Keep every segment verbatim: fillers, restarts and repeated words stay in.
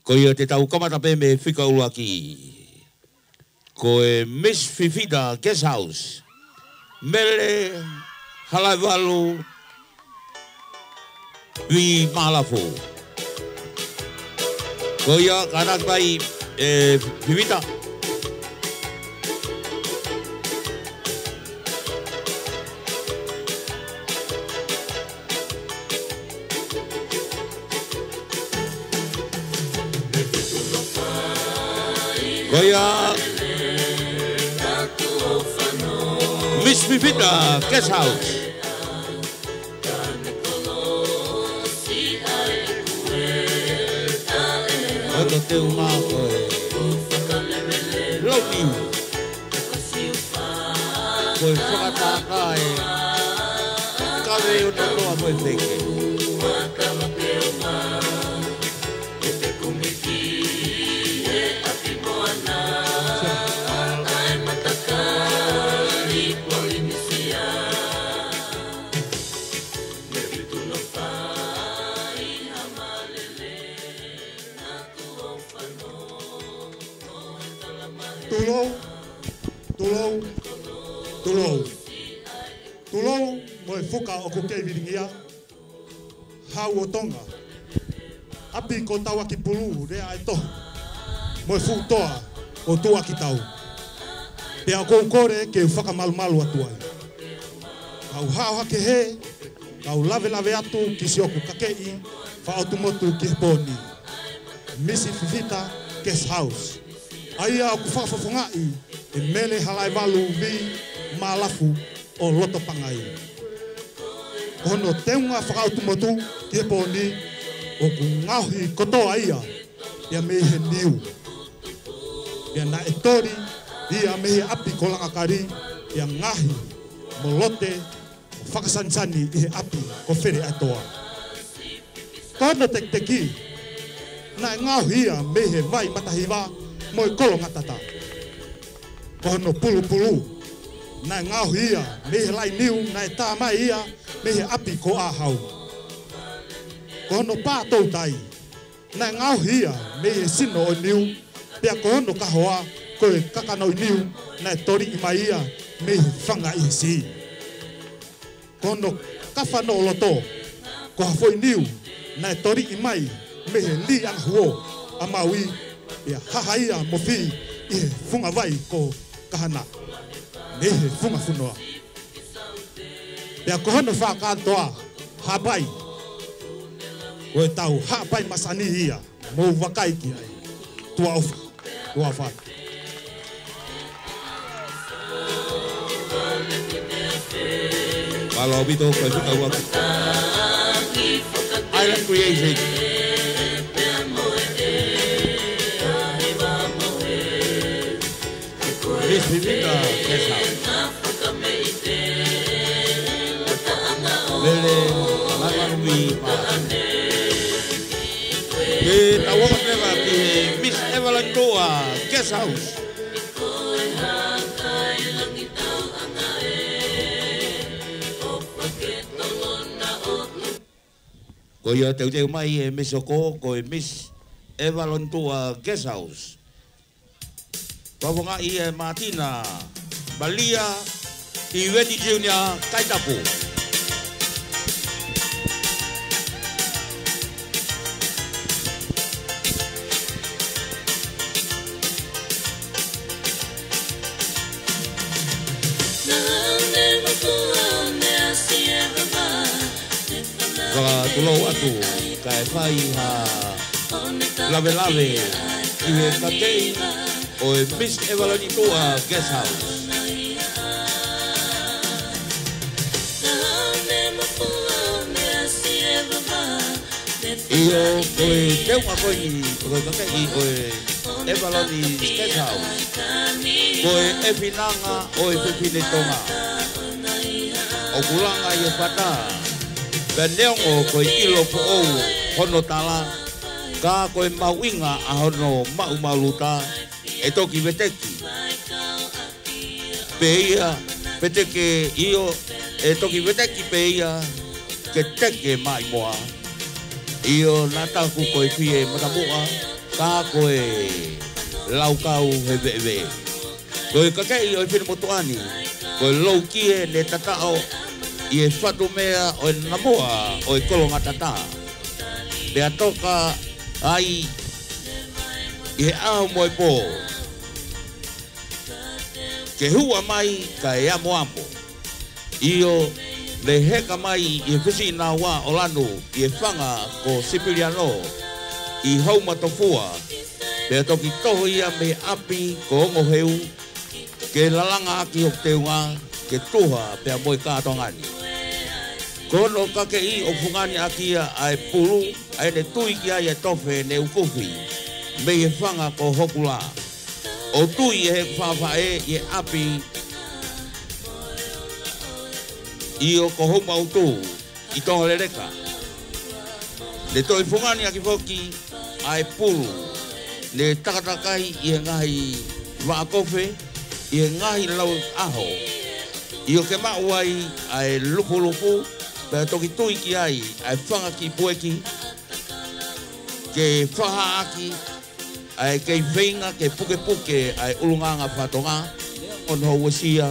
Ko ia te tau kamata pē mei he fika ʻuluaki. Ko e Miss Fifita Guest House, Mele Halaevalu Vimalafu. Ko ia, kātaki mai, ē, Fifita. Ko ia, Miss Fifita Guest House. Ko hono teunga ko e launiu. Ko e fakataha e kave ʻo e toa ko e feke. Tulou, tulou, tulou. Tulou mo e fuka ʻoku kei vilingia, Hau ʻo Tonga. ʻApi ko Tauakipulu, Lea ʻa e Tohi, mo e fuʻu toa ʻo Tuʻakitau. Pea ʻoku ou kole ke u fakamalumalu atu ai. Kau haʻo hake hē, kau lavelave atu ki siʻoku kakeʻi fakaʻotumotu ki he pō ni, Miss Fifita Guest House, ʻa ia ʻoku fakafofongaʻi ʻe Mele Halaevalu Vimalafu ʻo Lotopangai. Ko hono teunga fakaʻotumotu ki he pō ni, ʻoku ngaohi kotoa ia ia mei he niu. Pea naʻe toli ia mei he ʻapi ko Langakali, pea ngaohi mo lote mo fakasanisani ʻi he ʻapi ko Fele ʻa e Toa. Ko hono tekiteki, naʻe ngaohi ia mei he vai matahiva mo e kolongatata. Ko hono pulupulu, naʻe ngaohi ia mei he laʻi niu naʻe tā mai ia mei he ʻapi ko ʻAhau. Ko hono pā toutai, naʻe ngaohi ia mei he sino ʻo e niu, pea ko hono kahoa ko e kakanoʻi niu naʻe toliʻi mai ia mei he fanga ʻi he sī. Ko hono kafa noʻoloto, ko ha foʻi niu naʻe toliʻi mai mei he lī ʻanga huo ʻa Maui, pea haha ia mo fī ʻi he funga vai ko Kahana, mei he funga funoa. Pea ko hono fakakātoa, haʻapai. Ko ʻetau haʻapai masani ia, mou vakai ki ai. Tuʻa ʻofa, tuʻa ʻofa. Mālō ʻaupito, ko e fika ʻuluaki. Island Creation. Miss Fifita Guest House. Mele Halaevalu Vimalafu. Ke tau ʻofa leva ki he Miss Evelyn Tuʻa Guest House. Ko ia teuteu mai e Miss Oko, ko e Miss Evelyn Tuʻa Guest House. Fakafofongaʻi ʻe Matina Malia ʻIveni Junior Kaitapu. Fakatulou atu, kae fai ha lavelave ʻi he kakeʻi ʻo e Miss Evelyn Tuʻa Guest House. ʻIo, ko e teunga ko eni, ko e kakeʻi ʻo e Evelyn Guest House, ko e ʻefinanga ʻo e fefine Tonga. ʻOku langa ʻi he fata, pea neongo ko e ʻilo foʻou hono tala, ka ko e mahuʻinga ʻa hono maʻumaʻuluta, ʻe toki veteki pē ia, veteki, ʻio, ʻe toki veteki pē ia ke teke maʻimoa. ʻIo, naʻa taku ko e fie matamuʻa, Ka ko e laukau he veʻeveʻe. Ko e kakeʻi ʻo e finemotuʻa ni, ko e loukie ne tataʻo ʻi he fatumea ʻo e namoa ʻo e kolongatata. Pea toka ai ʻi he ʻaho mo e pō, ke huʻa mai kae amoamo. ʻIo, ne heka mai ʻi he fisi naua ʻo lanu ʻi he fanga ko Sipiliano ʻi Houmatofua, pea toki toho ia mei ʻapi ko Ongoheu, ke lalanga ʻaki hoku teunga ke tuha pea mo e kātoanga ni. Ko hono kakeʻi ʻoku fungani ʻaki ia ʻa e pulu, ʻa ʻene tui ki ai ʻa e tofe ne ukufi mei he fanga ko Hokula, ʻo tui ʻe he faʻafaʻē ʻi he ʻapi, ʻio, ko Houmautu ʻi Tongaleleka. Ne toe fungani ʻaki foki ʻa e pulu ne takatakai ʻi he ngaahi vaʻa kofe ʻi he ngaahi lau ʻaho, ʻio, ke maʻu ai ʻa e lupulupu, pea toki tui ki ai ʻa e fanga kiʻi pueki ke fakahā ʻaki ʻa e kei feinga ke pukepuke ʻa e ʻulungaanga faka-Tonga, ʻo ne uesia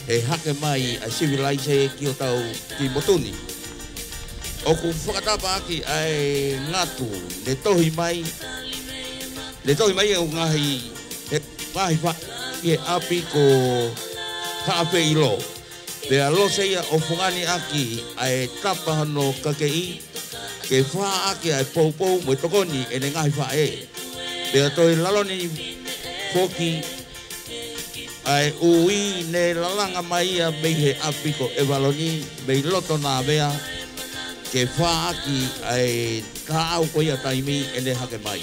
he hake mai ʻa e sivilaise ki hotau kiʻi motu ni. ʻOku fakatapa ʻaki ʻa e ngatu ne tohi mai, ne tohi mai ʻe he ngaahi, he ngaahi fa-, ʻi he ʻapi ko Haʻafeʻilo. Pea lose ia ʻo fungani ʻaki ʻa e tapa hono kakeʻi, ke fakahā ʻaki ʻa e poupou mo e tokoni ʻene ngaahi faʻē. Pea toe lalo ni foki ʻa e ui ne lalanga mai ia mei he ʻapi ko ʻEvaloni, mei loto Navea, ke fakahā ʻaki ʻa e taʻau ko ia taimi ʻene hake mai.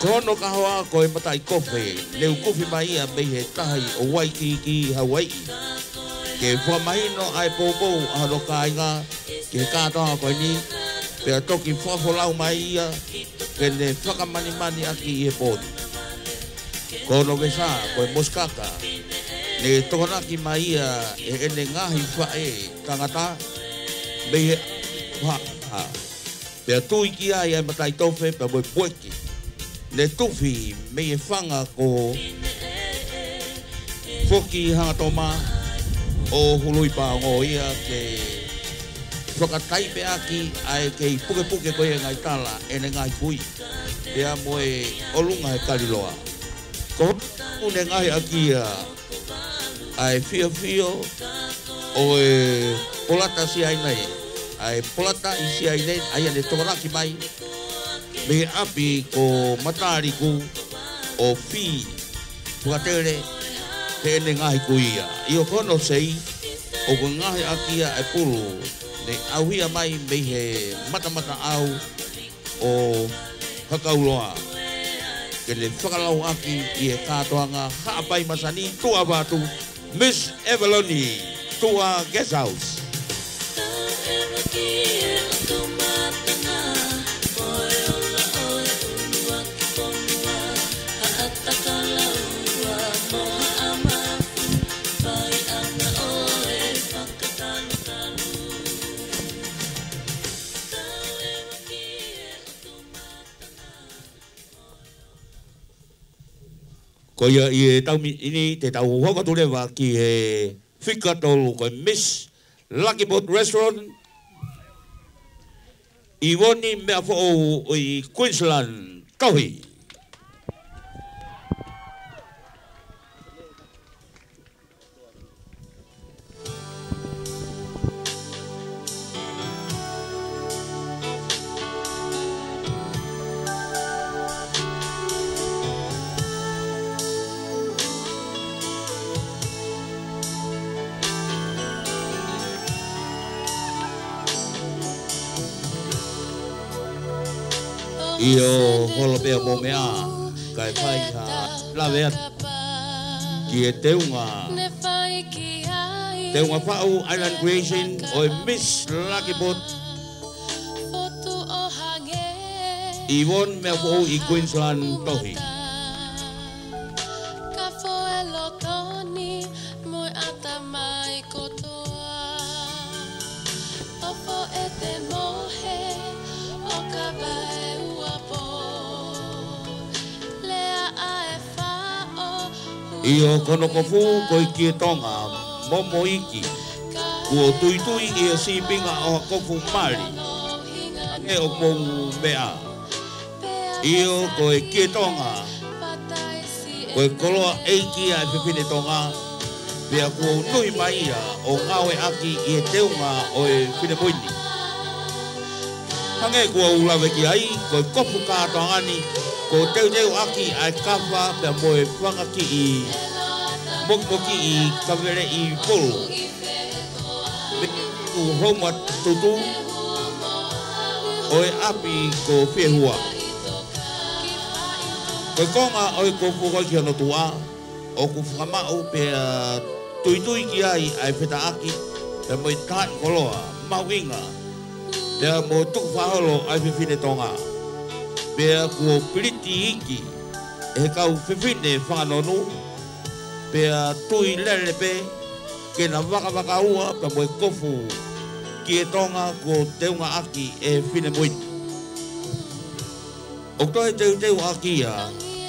Ko hono kahoa ko e mataʻi kofe ne ukufi mai ia mei he tahi ʻo Waikīkī, Hauaiʻi, ke fakamahino ʻa e poupou ʻa hono kāinga ki he kātoanga ko eni, pea toki fakafolau mai ia ke ne fakamanimani ʻaki ʻi he pō ni. Ko hono vesa ko e mosikaka ne tokonaki mai ia ʻe heʻene ngaahi faʻē tangata mei he ha, ha. Pea tui ki ai ʻa e mataʻi tofe pea mo e pueki ne tufi mei he fanga ko Foki Hangatoma ʻo Huluipaongo ia ke fakataipe ʻaki ʻa e kei pukepuke ko ia e ngaahi tala ʻene ngaahi kui, pea mo e ʻolunga he kaliloa. Ko hono ngaahi ʻaki ia ʻa e fiofio ʻo e polata siaine, ʻa e polata ʻi siaine, ʻa ia ne tokonaki mai mei he ʻapi ko Mataliku ʻo Fī Fakatele, heʻene ngaahi kui ia. ʻIo, ko hono sei, ʻoku ngaahi ʻaki ia ʻa e pulu ne ʻauhia mai mei he matamataʻau ʻo Hakauloa, ke ne fakalau ʻaki ʻi he kātoanga Haʻapai Masani, Tuʻa ʻo Vatu, Miss Eveloni, Tuʻa Guest House. Ko ia ʻi he taimi ni te tau hoko atu leva ki he fika tolu, ko e Miss Lucky Boat Restaurant, ʻIvoni Meʻafoʻou ʻi Queensland, Tohi. ʻIo, holo pea mo meʻa, kae fai ha lave atu ki he teunga, teunga faʻu Island Creation ʻo e Miss Lucky Boat, ʻIvoni Meʻafoʻou ʻi Queensland, Tohi. ʻIo, ko hono kofu ko e Kie Tonga, momo iiki. Kuo tuitui ʻi he sīpinga ʻo ha kofu mali. Hangē ʻoku mou meʻa. ʻIo, ko e Kie Tonga, ko e koloa ʻeiki ʻa e fefine Tonga, pea kuo nui mai ia ʻo ngāueʻaki ʻi he teunga ʻo e finemui ni. Hangē ko ʻeku lave ki ai, ko e kofu kātoanga ni, kuo teuteuʻaki ʻa e kafa pea mo e fanga kiʻi mokiʻi kaveleʻi pulu. Mei he houma tutu ʻo e ʻapi ko Fiehua. Ko e konga ʻo e kofu ko ē ki hono tuʻa, ʻoku fakamaʻu pea tuitui ki ai ʻa e fetaʻaki, pea mo e taaʻi koloa mahuʻinga, pea mo e tukufakaholo ʻa e fefine Tonga. Pea kuo piliti iiki ʻe he kau fefine fanga nonu, pea tui lele pē ke na vakavakaua pea mo e kofu Kie Tonga kuo teungaʻaki ʻe he finemui ni. ʻOku toe teuteuʻaki ia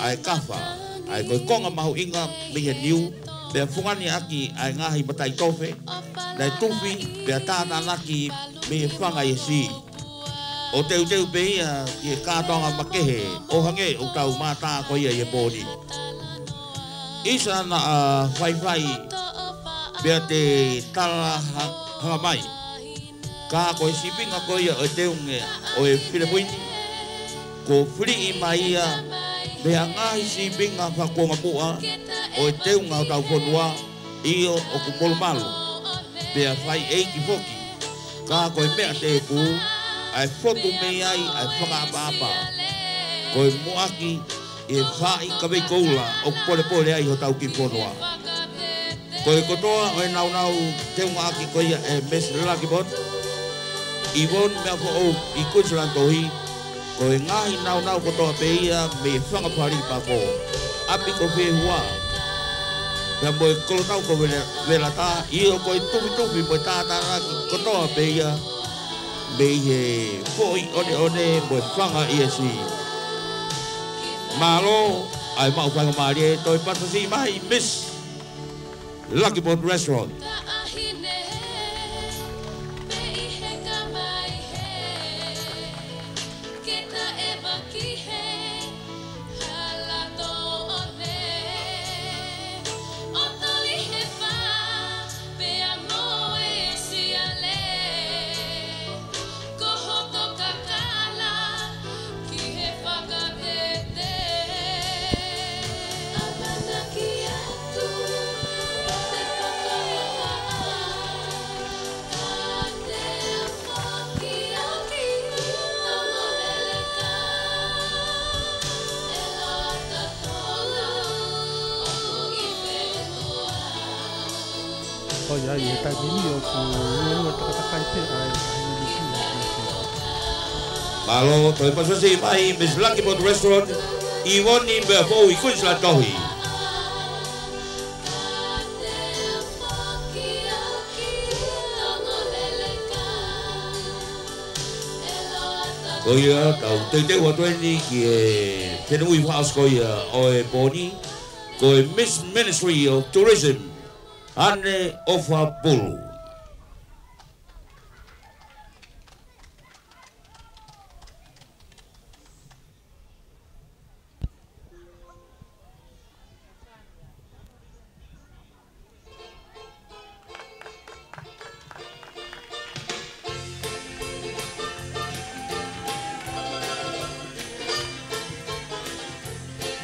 ʻa e kafa, ʻa ia ko e konga mahuʻinga mei he niu, pea fungani ʻaki ʻa e ngaahi mataʻitofe naʻe tufi pea tātānaki mei he fanga ʻi he sī. ʻO teuteu pē ia ki he kātoanga makehe ʻo hangē ʻoku tau mātā ko ia ʻi he pō ni. ʻIsa naʻa faifai pea te tala ha-, hanga mai. Ka ko e sīpinga ko ia ʻo e teunga ʻo e finemui ni, kuo filiʻi mai ia mei he ngaahi sīpinga fakakuonga muʻa ʻo e teunga hotau fonua, ʻio ʻoku molumalu, pea faiʻeiki foki. Ka ko e meʻa tēpū, ʻa e fotu mei ai ʻa e fakaʻapaʻapa. Ko e muʻaki ʻi he faʻahi kavei koula ʻoku polepole ai hotau kiʻi fonua. Ko e kotoa ʻo e nāunau teungaʻaki ko ia ʻe Miss Lucky Bond, Yvonne Meafoʻou ʻi Queensland Tohi, ko e ngaahi nāunau kotoa pē ia mei he fanga fāmili pako, ʻapi ko Fiehua, pea mo e kolotau ko Vele-, Velata, ʻio ko e tufitufi mo e tātānaki kotoa pē ia mei he foʻi ʻoneʻone mo e fanga ʻi he sī. Mālō, ʻa e maʻu faingamālie, toe pasipasi mai Miss Lucky Bond Restaurant. Ko hoto kakala ki he fakatete. ʻAmanaki atu te fakaʻehaʻa, ka te foki au ki Tonga-leleka. ʻE loa ta Tonga, ʻoku ʻi fē koā? ʻOiauē, ʻi he taimi ni ʻoku luelue takatakai pē ʻa e, ʻa e ngaahi meʻa. Mālō, toe pasipasi mai Miss Lucky Bond Restaurant, Yvonne Meafoʻou ʻi Queensland Tohi. Ko ia, tau teuteu atu eni ki he finemui fakaʻosi ko ia ʻo e pō ni, ko e Miss Ministry of Tourism, Ane ʻOfa Pulu.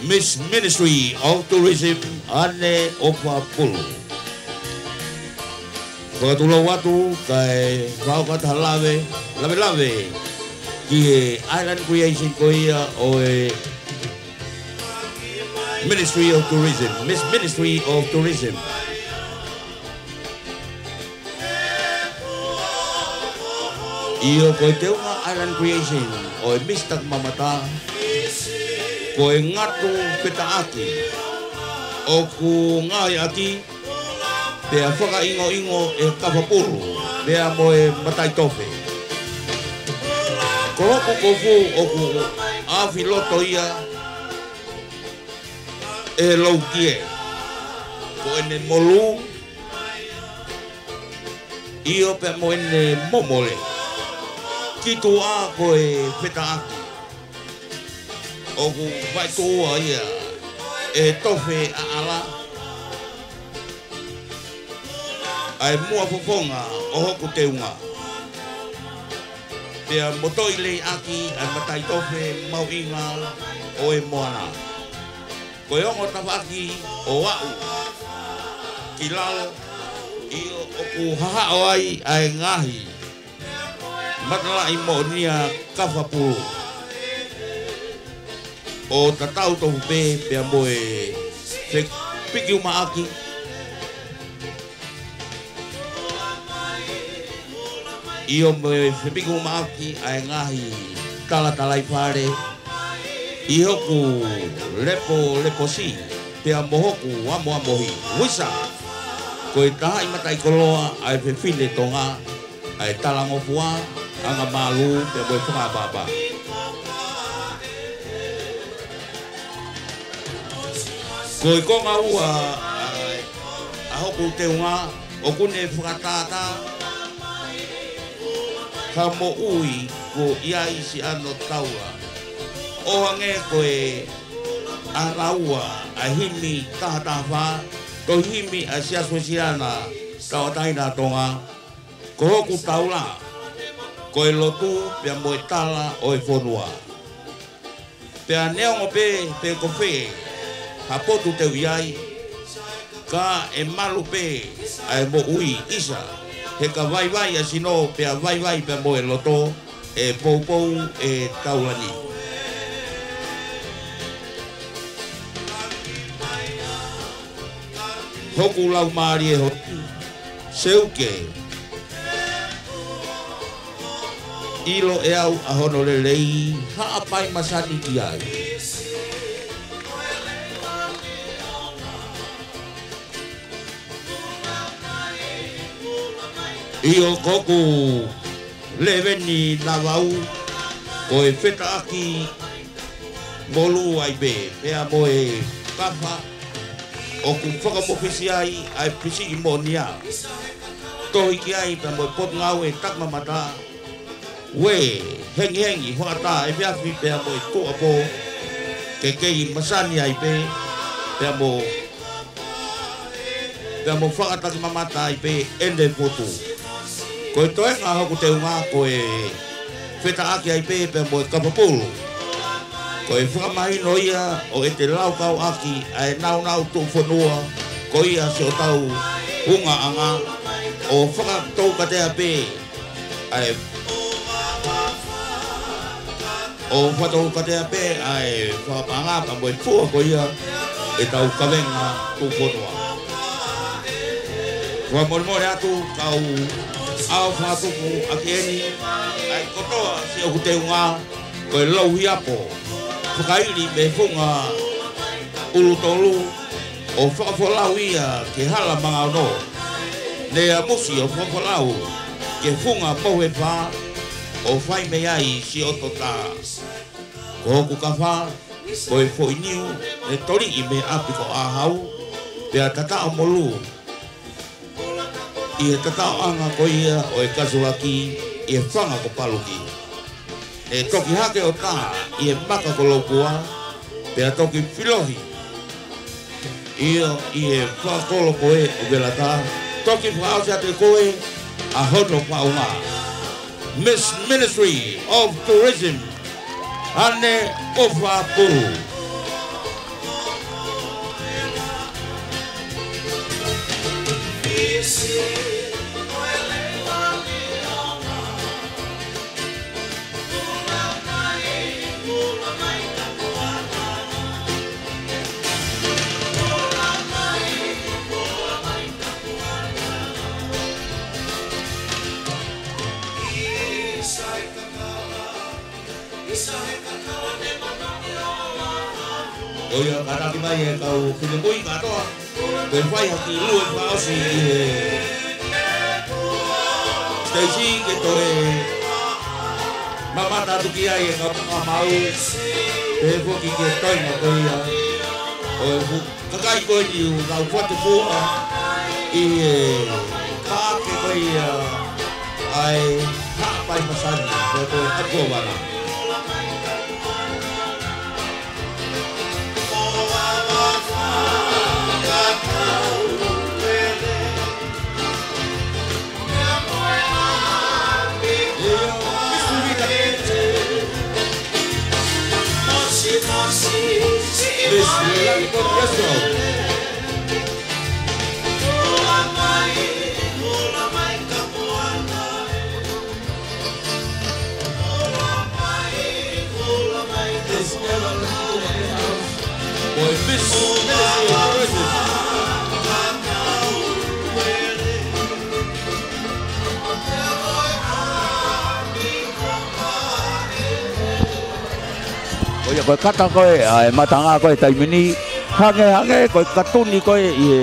Miss Ministry of Tourism, Ane ʻOfa Pulu. Fakatulou atu, kae fakahoko atu ha lave, lavelave ki he Island Creation ko ia ʻo e Ministry of Tourism, Miss Ministry of Tourism. ʻIo, ko e teunga Island Creation ʻo e Miss Takimamata, ko e ngatu fetaʻaki ʻoku ngāueʻaki pea fakaʻingoʻingo ʻe he kafa pulu, pea mo e mataʻitofe. Ko hoku kofu ʻoku ʻaofi loto ia ʻe he loukie. Ko ʻene molū, ʻio pea mo ʻene momole. Ki tuʻa ko e fetaʻaki. ʻOku vaetuʻua ia ʻe he tofe ʻaʻala ʻa e muʻa fofonga ʻo hoku teunga. Pea mo toʻi lei ʻaki ʻa e mataʻitofe mahuʻinga ʻo e moana. Ko e ongo tafaʻaki ʻo aʻu ki lalo, ʻio ʻoku hahaʻo ai ʻa e ngaahi matalaʻi moʻonia kafapulu ʻo tatau tofu pē pea mo e fepikiumaʻaki. ʻIo mo e fepikiumaʻaki ʻa e ngaahi talatalaifale ʻi hoku lepoleposi pea mo hoku amoamohi. Uisa, ko e tahaʻi mataʻikoloa ʻa e fefine Tonga, ʻa e talangofua, angamālū pea mo e fakaʻapaʻapa. Ko e konga ua ʻa, ʻa hoku teunga ʻoku ne fakatātā ha moʻui kuo ʻi ai siʻano taula. ʻO hangē ko e ʻa naua ʻa e himi taha taha fā, tohi himi ʻa e Siasi Uēsiliana Tauʻatāina ʻa Tonga, ko hoku taula, ko e lotu pea mo e tala ʻo e fonua. Pea neongo pē pe ko fē ha potu te u ʻi ai, ka ʻe malu pē ʻa e moʻui ʻisa, he ka vaivai ʻa sino pea vaivai pea mo e loto, ʻe poupou e taula ni. Hoku laumālie hoku seuke, ʻilo ʻe au ʻa hono lelei, haʻapai masani ki ai. ʻIo, ko hoku leveni navau, ko e fetaʻaki molū ai pē, pea mo e kafa ʻoku fakamofisi ai ʻa e pisiʻi moʻonia. Tohi ki ai pea mo e potungāue takimamata, ue hengihengi hoʻatā efiafi pea mo e tuʻuapō, ke kei masani ai pē, pea mo, pea mo fakatakimamata ai pē ʻene potu. Ko e toenga hoku teunga ko e fetaʻaki ai pē pea mo e kafapulu. Ko e fakamahino ia ʻo ʻete laukau ʻaki ʻa e naunau tuʻufonua, ko ia siʻotau ungaʻanga, ʻo fakatoukatea pē ʻa e, ʻo fakatoukatea pē ʻa e fakapaʻanga pea mo e fua ko ia ʻetau kavenga tuʻufonua. Fakamolemole atu kau ʻaofangatuku ʻaki eni, ʻa e kotoa siʻoku teunga, ko e louhiapo fakaili mei he funga ʻulu tolu, ʻo fakafolau ia ki he hala mangaono. Ne amusi ʻo fakafolau ki he funga mohu ʻe fā, ʻo fai mei ai siʻoto tā. Ko hoku kafa, ko e foʻi niu, ne toliʻi mei he ʻapi ko ʻĀhau, pea tataʻo molū ʻi he tataʻoʻanga ko ia ʻo e kasuvaki ʻi he fanga ko Paluki. ʻE toki hake ʻo tā ʻi he maka ko Loukua, pea toki filohi ʻio ʻi he fakakolo ko ē ʻo Velata, toki fakaʻosi atu ʻe koe ʻa hono faʻunga. Miss Ministry of Tourism, Ane ʻOfapulu. ʻOiauē, kātaki mai e kau finemui kātoa. Ko e fai ha kiʻi lue fakaʻosi ʻi he siteisi ke toe mamata atu ki ai e kau makamau. Pea foki ki he toenga ko ia. ʻo e fu-, kakai ko eni ʻoku nau fatu fua ʻi he paʻake ko ia ʻa e Haʻapai Masani, ko e, ko e ʻAkuavana. ʻO ia, ko e kata ko ē ʻa e matanga ko ē he taimi ni, hangē, hangē ko e katuni ko ē ʻi he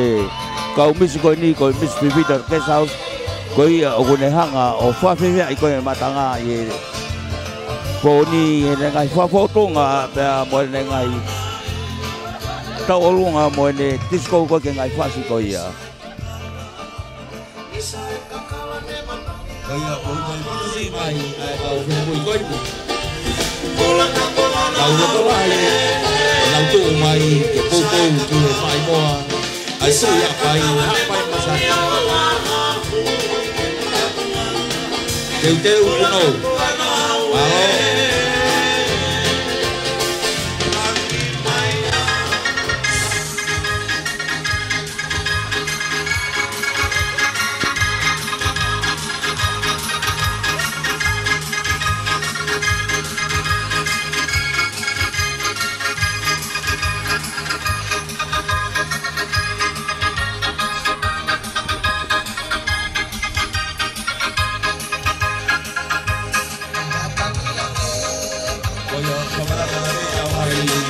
kau misi ko eni, ko e Miss Vivida Guest House, ko ia ʻoku ne hanga ʻo fakafeʻiloaki ko ē matanga ʻi he pō ni, ʻene ngaahi fakafōtunga pea mo ʻene ngaahi tauʻolunga mo ʻene disco ko ē ki he ngaahi fasi ko ia. Ko ia, ko ia, ko ia, mai, ʻa e kau fefoi ko eni. Kau loto lahi, nau tuʻu mai ke poupou ki he maʻimoa ʻa e Tuʻi Haʻapai, Haʻapai Masani. Teuteu kunou.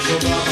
Mālō.